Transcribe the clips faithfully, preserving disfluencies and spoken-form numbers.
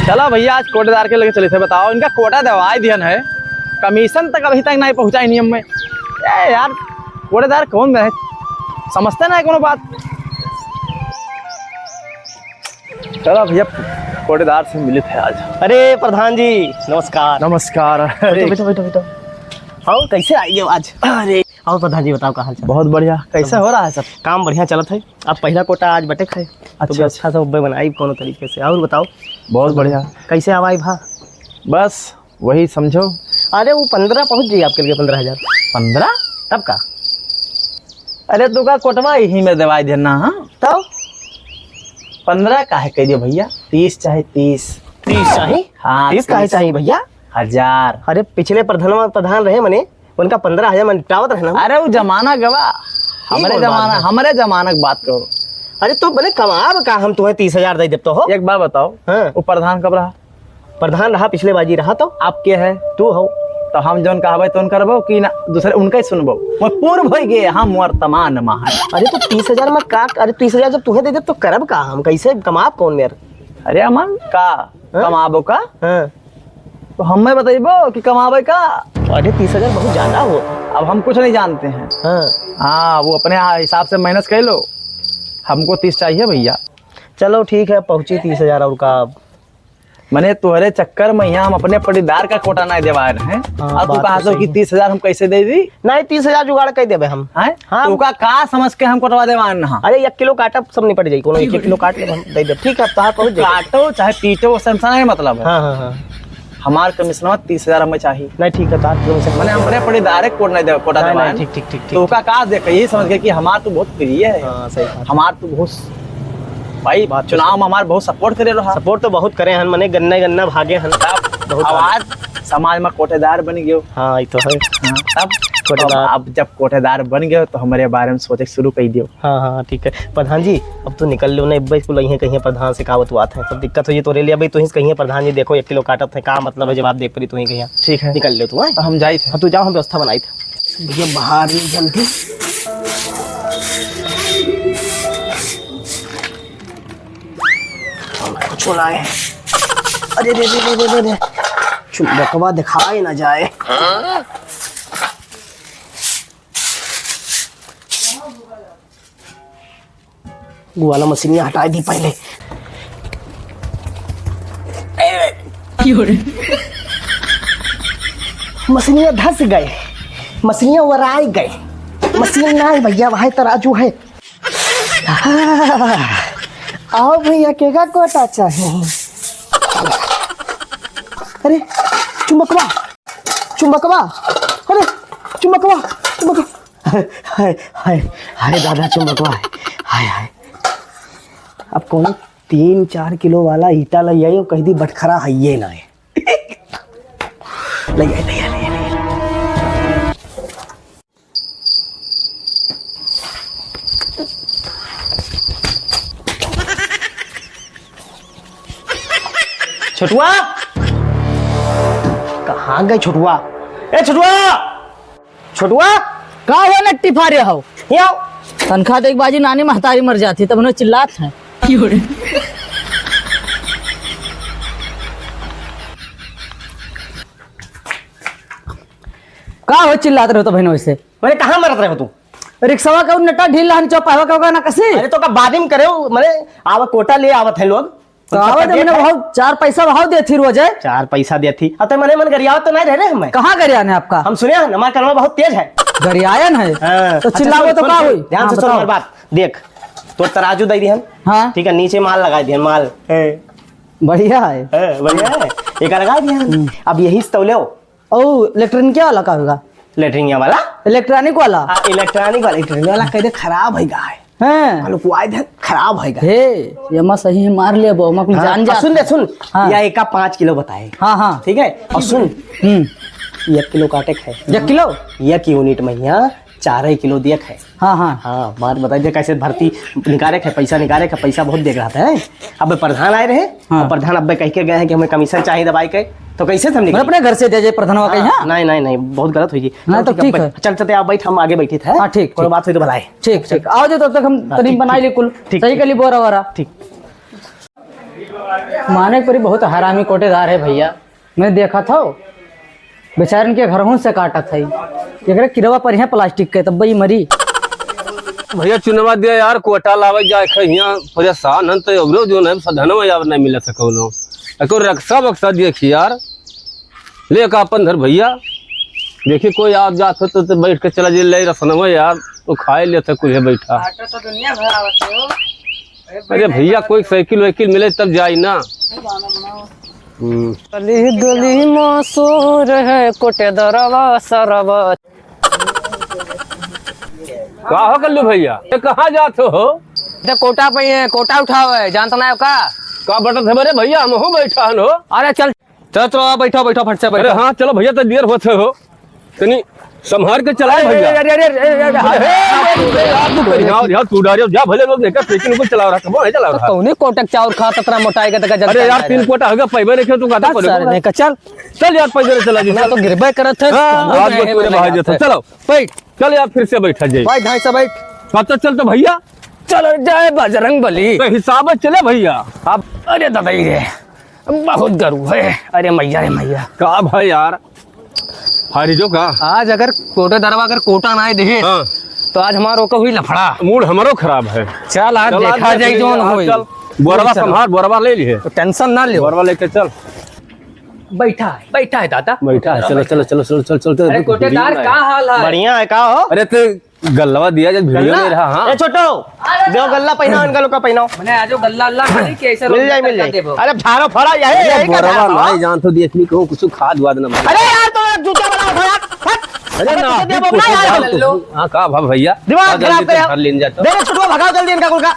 चला भइया, आज कोटेदार के लगे चलित है, बताओ, इनका कोटा देवाई दिहन है, कमीशन तक अभी तक नाहीं पहुँचाई नियम में। ए यार, कोटेदार कौन है, समझते नाहीं कौनो बात। चला भइया, कोटेदार से मिलित है आज। अरे प्रधान जी, नमस्कार। नमस्कार। अरे बैठो, बैठो, बैठो, बैठो। आओ, कैसे आइए आज? अरे, और प्रधान जी बताओ, का हाल चाल? बहुत बढ़िया। कैसे हो रहा है सब? काम बढ़िया चलत है। अब पहिला कोटा आज बटेक है, तो अच्छा, व्यवस्था अच्छा। सब बनाई कौनो तरीके से। और बताओ। बहुत बढ़िया। कैसे आवाई भा? बस वही समझो। अरे वो पन्द्रह पहुँच जाई आपके लिए, पन्द्रह हजार। पन्द्रह? तब का? अरे तू का कोटवा यही में देवाई देना, हाँ? तब? पन्द्रह काहे कह दियो भइया? तीस चाहे तीस। तीस चाही? हाँ, तीस काहे तीस। चाही भइया? हजार। अरे पिछले प्रधानवा प्रधान रहे मने, उनका पन्द्रह हजार में निपटावत रहे ना। अरे, वो जमाना गवा। ई हमरे कौन बात जमाना, है? हमरे जमाना की बात करो। अरे, तो बने कमाब का, हम तुम्हें तीस हजार दे देब तो हो। एक बात बताओ, हाँ। वो प्रधान कब रहा? प्रधान रहा, पिछले बाजी रहा तो। आप के है? तू हो। तो हम जौन कहबे तौन करबो कि ना, दूसरे उनका ही सुनबो? वो पूर्व हो गए, हम वर्तमान में है। अरे, तो तीस हजार में का, अरे, तीस हजार जब तुम्हें दे देब तो करब का हम? कैसे कमाब कौन मेर? अरे अमन, का हाँ? कमाबो का? हाँ। तो हमें बतइबो कि कमाबे का? अरे, तीस हजार बहुत ज्यादा हो। अब हम कुछ नहीं जानते हैं। हाँ। हाँ, वो अपने हिसाब से minus कर लो, हमको तीस चाहिए भइया। चलो ठीक है, पहुँची तीस हजार और का। मने तोहरे चक्कर में यहाँ हम अपने पटीदार का कोटा नहीं देवा रहे हैं। हाँ, अब तू बात तो कहा सो सही कि है। तीस हजार हम कैसे दे दी? नहीं, तीस हजार जुगाड़ कर देबे हम। हैं? हाँ। तो का, का समझ के हम कोटवा देवा रहे हैं? अरे, एक किलो काटब, सब निपट जाई, कोनो एक, एक किलो काट लेब हम, दे देब। ठीक है, अब तोहार पहुँच जाई। काटो चाहे पीटो, उससे हमसे नहीं मतलब है। हाँ, हाँ, हाँ। हमार कमीशनवा तीस हजार हमें चाहिए। नहीं, ठीक है, तोहार कमीशन मने हम अपने पटीदारे कोट नहीं दे, कोटा नहीं, देवा नहीं, है। ठीक, ठीक, ठीक, ठीक, तो का, ठीक। का देख, यही समझ के कि हमार तो बहुत प्रिय है। हाँ, सही बात। हमार तो बहुत भाई, बात तो चुनाव सही। में हमार बहुत support करे रहा। Support तो बहुत करे हन, मने गन्ना गन्ना भागे हन। तब बहुत अब भागे। आज समाज में कोटेदार बन गयो। हाँ, ई तो है। हाँ, तब कोटेदार। अब, अब जब कोटेदार बन गयो तो हमरे बारे में सोचे शुरू कर दियो। हाँ, हाँ, ठीक है। प्रधान जी, अब तू निकल लो ना, इब्बे कुल इहें कहिए प्रधान से का बतुआत है। सब दिक्कत हो जी तोरे लिए, अबे तू ही कहिए प्रधान जी, देखो एक किलो काटत है, का मतलब है जब आप देख पड़ी तू ही कहिए। ठीक है। निकल लो तू, हैं? तो हम जाइत है। हाँ, तू जाओ, हम व्यवस्था बनाइत है। भैया बाहर नहीं जल्दी। कुछ लाए हैं। अरे रे रे रे रे रे। चुंबकवा दिखाए ना जाए। वो वाला मशीनिया हटाए दी पहले। मशीनिया धस गए, मशीनिया वराए गए। मशीन ना है भैया, वह तराजू है। हाँ, आओ भैया, केगा कोटा चाही? अरे, चुंबकवा, चुंबकवा, अरे, चुंबकवा, चुंबकवा। हाय, हाय, हाय दादा, चुंबकवा है। हाय, हाय। अब कौनो तीन चार किलो वाला ईटा लइ आई और कह दी, बटखरा है ये ना है। लइ आई, लइ आई, लइ आई, लइ आई। छोटुआ, कहाँ गए छोटुआ? ए छोटुआ, छोटुआ, का हुआ नट्टी फारे हो? हियाँ आओ। तनखा देख बाजी नानी महतारी मर जाती, तब उन्हें चिल्लात हैं। का हो चिल्लात रहो तो बहन वैसे? मैंने कहाँ मरत रहे हो तू? रिक्शवा का नटा ढील रहन चौपावा का ना कसी। अरे तो का बादिम करे हो, मैंने आवा कोटा ले आवत है लोग। तो आवत है, मैंने भाव, चार पैसा भाव देती रोज है। चार पैसा देती। अब तो मने मन गरियावत तो नहीं रह रहे हम। कहाँ गरियान है आपका? हम सुने हैं, हमारा कलमा बहुत तेज है। गरियायन है? हाँ। तो अच्छा, चिल्लावो सुन, तो सुन, का सुन, हुई? ध्यान हाँ, से सुन बताओ। हमारी बात। देख, तो तराजू दे दिहन। हाँ। ठीक है, नीचे माल लगा दिहन, माल। है। बढ़िया है। है, बढ़िया है। एक लगा दिहन। हम्म। अब यही से तौले हो। ओ, इलेक्ट्रॉनिक वाला का होगा? लेटरिन वाला? इलेक्ट्रॉनिक वाला? हाँ, इलेक्ट्रॉनिक वाला, इलेक्ट्रॉनिक वाला कह दे खराब है गा है। हैं? आलू को आए दे खराब है गा। हे, ये मैं सही है, मार लिया बो, मैं कुछ हाँ, जान आ, जा। सुन दे, सुन। हाँ। या एका पाँच किलो बताए। हाँ, हाँ। ठीक है? और सुन, हम्म। एक किलो काटे है। एक किलो? एक यूनिट में यहाँ चार ही किलो दिया है। हाँ, हाँ। हाँ, बात बताई दे कैसे भर्ती निकाले है, पैसा निकाले है, पैसा बहुत देख रहा था, हैं? अब प्रधान आए रहे, हाँ। अब प्रधान अब कह के गए हैं कि हमें कमीशन चाहिए दवाई के, तो कैसे से हम मतलब निकालें? अपने घर से दे जाए प्रधानवा कहीं, हाँ, हाँ? नहीं, नहीं, नहीं, बहुत गलत हुई जी। हाँ, चलो तो ठीक है, ठीक अब है। बैठ, चल, चलते आप बैठ, हम आगे बैठे थे। हाँ, ठीक, कोनो ठीक। बात हुई तो भलाई। ठीक, ठीक। आओ जो तब तक हम हाँ, तनी ठीक, बनाई ठीक, ले कुल। ठीक, सही ठीक। कर ली बोरा वोरा। ठीक। माने के परी बहुत हरामी कोटेदार है भइया। मैं देखत हौ, बेचारन के घरहूँ से काटत है। एकरे किरवा परिहे प्लास्टिक के, तब ई मरी। भइया चुनवा दिया यार, कोटा लावे जाए के हियाँ परेशान हन, तो अबरो जो है सधनवा यार नहीं मिलत है कौनो। एको रक्सा बक्सा देखी यार, ले का अपन धर भइया, देखी कोई आप जात हो तो, तो बैठ के चला जे ले रसनवा यार, तो खाए लेते कुल्हे बैठा। आटा तो दुनिया भर आवत है हो। अरे भइया, कोई साइकिल वाइकिल मिले तब जाई ना। हम्म। गली गली मशहूर है कोटेदरवा सरवा। का हो कल्लू भइया, ये कहाँ जात हो? ते कोटा पे है, कोटा उठावे, जानत ना हो का? का बटत है बरे भइया, हमहूँ बैठा हन हो। अरे चल, चल, चलो, बैठो, बैठो, फट से अरे बैठो। हाँ, चलो भइया, तो देर होत है हो। तनी संभार के चलाए अरे, भइया। अरे, अरे, अरे, अरे, अरे, अरे, अरे, यार, तू कहीं आओ, यार, तू डरियो, जा, भले लोग देखा, साइकिल को चला रहा, कब नहीं चला तो रहा? कौने कोटक चाउर खा, ततरा मोटाई का, तका जब अरे यार, चला तीन रहा। कोटा होगा, पैबे नहीं खेल, तू कहता चल, पड़ेगा। सर, नहीं, चल। चल यार, पैदल चला जी, अपना चल। तो गिरबे करत है, हाँ, कौनो आज कहे बहुत बुरे वाला बाहर बात जाता है। चलो, बैठ। चल यार, फिर से बैठा जाए। भाई, भाई से बैठ। हाँ, तो चल तो भइया। चल जाए बजरंग बली। तो हिसाब से चले भइया। अब अरे दादा रे, बहुत गरू है। अरे मैया रे मैया। का भाई यार, हारी जो का? आज अगर कोटेदरवा अगर कोटा ना दे, हाँ। तो आज हमार ओका हुई लफड़ा। मूड हमरो खराब है। चल, आज चल, आज देखा देख जाई लीजिए, जौन आज होई। चल। बोरवा चल। संभार, बोरवा ले लिए। तो टेंशन ना लियो। बोरवा लेके चल। बैठा है, बैठा है दादा। बैठा है, चलो, चलो, चलो, चलो, चलो, चलो, अरे रुक, कोटेदार, video का हाल है? बढ़िया है, का हो? अरे, ते गल्लवा दिया जब video गल्ला? नहीं रहा, हाँ। ए छोटो, देव गल्ला पहिनाओ, इनका लोग का पहिनाओ। मने आजो गल्ला अल्ला मिली कि ऐसे मिल रोज जाए, मिल जाए। देबो? अरे भारो फड़ा, यही, अरे यही का बोरवा भारो। नहीं जान तो देख ली कहूँ कुछ खाद वाद ना मार। अरे यार, तो जूते वाला उठा यार, हट। अरे अरे ना, तुझे देबो कुछ ना यार। जान तो। हाँ, का भा भइया? दिमाग का खराब जल्दी करे। तो घर लेन जाता। दे रे छोटो, भगाओ जल्दी इनका कुल का।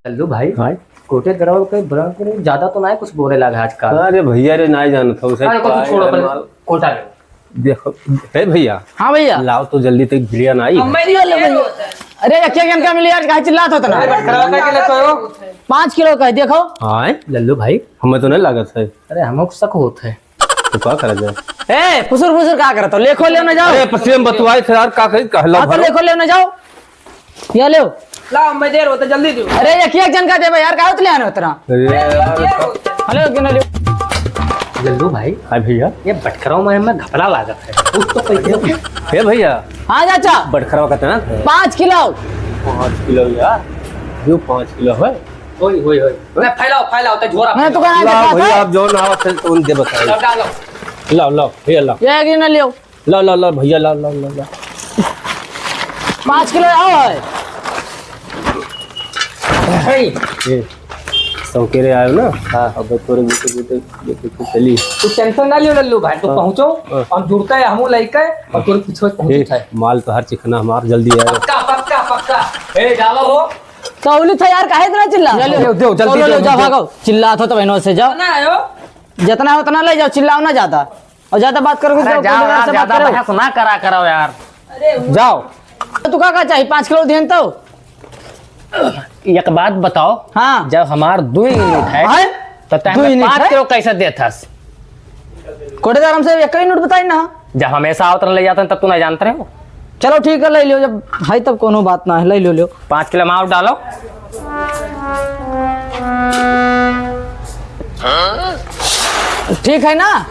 लल्लू भाई, भाई। कोटेदरवा के ब्रांड में ज्यादा तो ना है, कुछ बोले लागे आजकल। अरे भइया रे, ना जानत हो, उसे अरे, को तू का छोड़ो, है पहले माल? कोटा ले। देखो, हे भइया। हाँ भइया। लाओ तो जल्दी तक भिड़िया ना आई। हम नहीं वाले भइया। अरे, एक एक इनका मिले यार, काहे चिल्लात होत ना? अरे, बटखरा का के लेते हो? पाँच किलो का है, देखो। हाँ, लल्लू भाई। हमें तो नहीं लागत है। अरे, हमको शक होत है। तो का करा जाए? ए, फुसुर फुसुर का करत हो? लेखो लेव ना जाओ। अरे, पसीम बतुआई थे यार, का कही, कहला हाँ, तो भरो। लेखो लेव ना जाओ। या लेव। ला, मैं देर होता, जल्दी दो। अरे, एक एक जन का देबे यार, का होत ले आने उतना? अरे यार। हेलो, क्यों ना लियो? लल्लू भाई। हाँ भइया। ये बटखरवा में हमें घपला लागत है। कुछ तो पैसे। हे भइया। हाँ चाचा। बटखरवा कहते हैं ना? पाँच किलो। पाँच किलो यार, जो पाँच किलो है। होई, होई, होई। मैं फैलाओ, फैलाओ, तो झोरा मैं तो फैलाओ। कहना लाओ देखा भइया, था। आप जौन आवत है, तो उनके बताइए। लाओ, लाओ। लाओ, लाओ, भइया लाओ। ये एक जन लियो। ला, ला, ला, भइया, ला, ला, ला, ला। पाँच किलो आओ है। हे। ये, सौकेरे आयो ना? हाँ। अब तोरे जूते, जूते, जूते, जूते चली। तू टेंशन ना लियो लल्लू भाई, तू हाँ। पहुँचो, हाँ। हम जुड़ता है, हमू लइके, और तोरे पीछे पहुँचता है। माल तो हर चिकना हमार जल्दी आयो। पक्का, पक्का, पक्का। ए, जावा हो। कौली था यार, काहे इतना चिल्ला? ले, ले, दे, जल्दी चलो, दे, ले, जाओ, दे। भागो। चिल्ला था तो बहनों से जाओ। ना आयो। जितना है उतना ले जाओ, चिल्लाओ ना ज्यादा। और ज्यादा बात करोगे अरे तो जाओ यार, ज्यादा बहस ना करा करो यार। जाओ। तो तू का, का चाहिए? पाँच किलो देन तो। एक बात बताओ। हाँ। जब हमार दो यूनिट है, हैं? तो तैं दो यूनिट पाँच है? किलो कैसे देत हस? कोटेदार हमसे एक ही यूनिट बताई ना। जब हमेशा आवत रहे ले जाते हैं, तब तू नहीं जानते रहे हो। चलो ठीक है, ले लियो, जब है तब कोनो बात ना है, ले लियो, लियो। पाँच किलो माउंट डालो। ठीक है ना?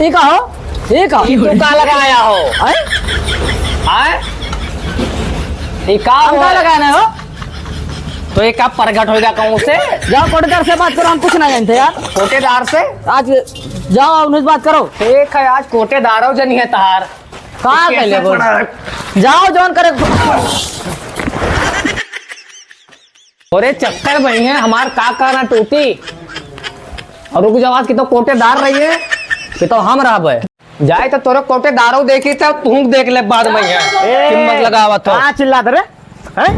ई का हो? ई का? ई तू का लगाया हो? हैं? हैं? ई का हम हो? का लगाना हो? तो ये का प्रगट होएगा कहूँ से? जाओ कोटेदार से बात करो, हम कुछ ना जानते यार। कोटेदार से? आज जाओ, उन्हीं से बात करो। ठीक है, आज कोटेदारो जनी है तहार। का कैसे कहले बोल? पड़ा है? जाओ, जौन करे। तोरे चक्कर में ही है, हमार का कहना टूटी। और रुक जाओ, आज की तो कोटेदार रही है, कि तो हम रहबे। जाए तो तोरे कोटेदारो देखी थे, तू देख ले बाद में है। ए, हिम्मत लगावत हो। कहाँ चिल्लात रे? हैं?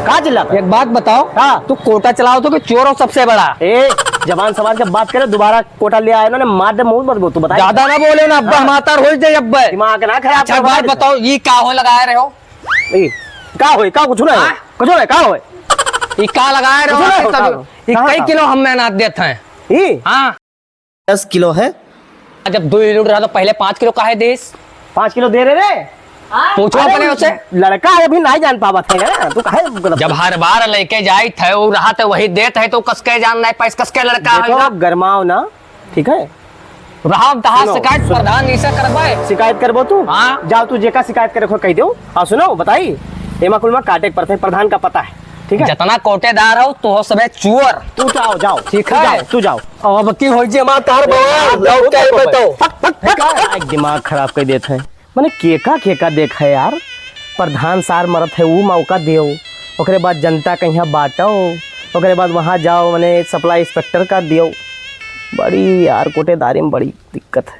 कहाँ चिल्लात? एक बात बताओ, हाँ। तू कोटा चलाओ तो कि चोर हो सबसे बड़ा? ए, जबान संभाल के बात करे, दोबारा कोटा ले आए ना, मार दे मुंह मत बोल, तू बता। ज्यादा ना बोले ना, अब्बा हाँ। मातार हो जाए अब्बा। दिमाग ना खराब अच्छा, कर, एक बात बता दे। बताओ, ये का हो लगाए रहे हो? ए, का होए? का कुछ ना होए? हाँ? कुछ ना होए, का होए? ये का लगाए रहे हो? कुछ ना होए, का होए? ये कई किलो हम मेहनत देते हैं। ई? हाँ। दस किलो है। जब दो यूनिट रहा तो पहले पाँच किलो काहे देस? पाँच किलो दे रहे रे। पूछो अरे, अपने उसे। लड़का है, अभी नाहीं जान पावत है ना, तू काहे गलत जब हर बार लेके जाइत है, वो रहा तो वही देत है, तो कसके जान नाहीं पाइस, कसके लड़का है देखो, ना? गरमाओ ना, ठीक है? रहा तहार सुनो, शिकायत सुनो। प्रधान जी से करबे। शिकायत करबो तू? हाँ। जाओ, तू जेका शिकायत करे को कहि देउ। हाँ, सुनो, बताई, एमा कुल में काटे के पड़त है, प्रधान का पता है, ठीक है? जतना कोटेदार हो, तू हो सबे चुअर। तू जाओ, जाओ, ठीक तू है? जाओ, तू जाओ। अब की होई जे हमार तार बवाल, जाओ, जाओ, जाओ, जाओ। फक, फक, फक। का दिमाग खराब कर देत है। मने केका केका देख है यार, प्रधान सार मरत है ऊ मौका दियो, ओकरे बाद जनता के यहाँ बांटो, ओकरे बाद वहाँ जाओ मने सप्लाई इंस्पेक्टर का दियो। बड़ी यार कोटेदारी में बड़ी दिक्कत है।